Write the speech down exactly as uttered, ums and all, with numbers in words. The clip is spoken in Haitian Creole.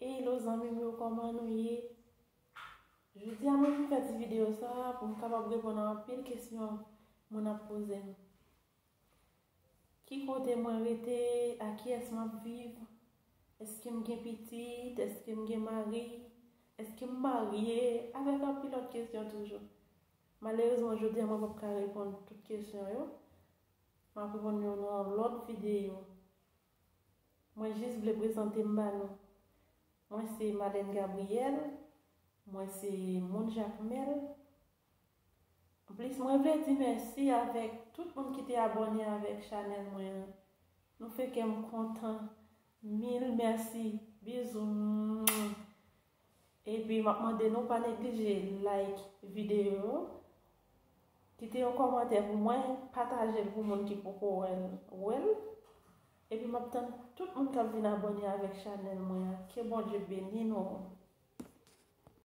Hello zanmi m yo, kòman nou ye? Jodi a mwen vin fè ti videyo sa a pou m kapab reponn a anpil kesyon moun ap poze m. Ki kote mwen rete? A kiyès m ap viv? Èske m gen pitit? Èske m gen mari? Èske m marye? Avèk anpil lòt kesyon toujou. Malerezman, jodi a mwen p ap ka reponn tout kesyon yo. M ap reponn yo nan yon lòt videyo. Mwen jis vle prezante m ba nou. Mwen se Malène Gabriel. Mwen se moun Jakmèl. Anplis, mwen vle di mèsi avèk tout moun ki te abòne avèk chanèl mwen an. Nou fè kè m kontan. Mil mèsi. Bizou. Epi m ap mande nou pa neglije like videyo yo, kite yon kòmantè pou mwen, pataje l pou moun ki poko wè l, wè l. Epi m ap tann tout moun k ap vin abòne avèk chanèl mwen an. Ke Bondye beni nou.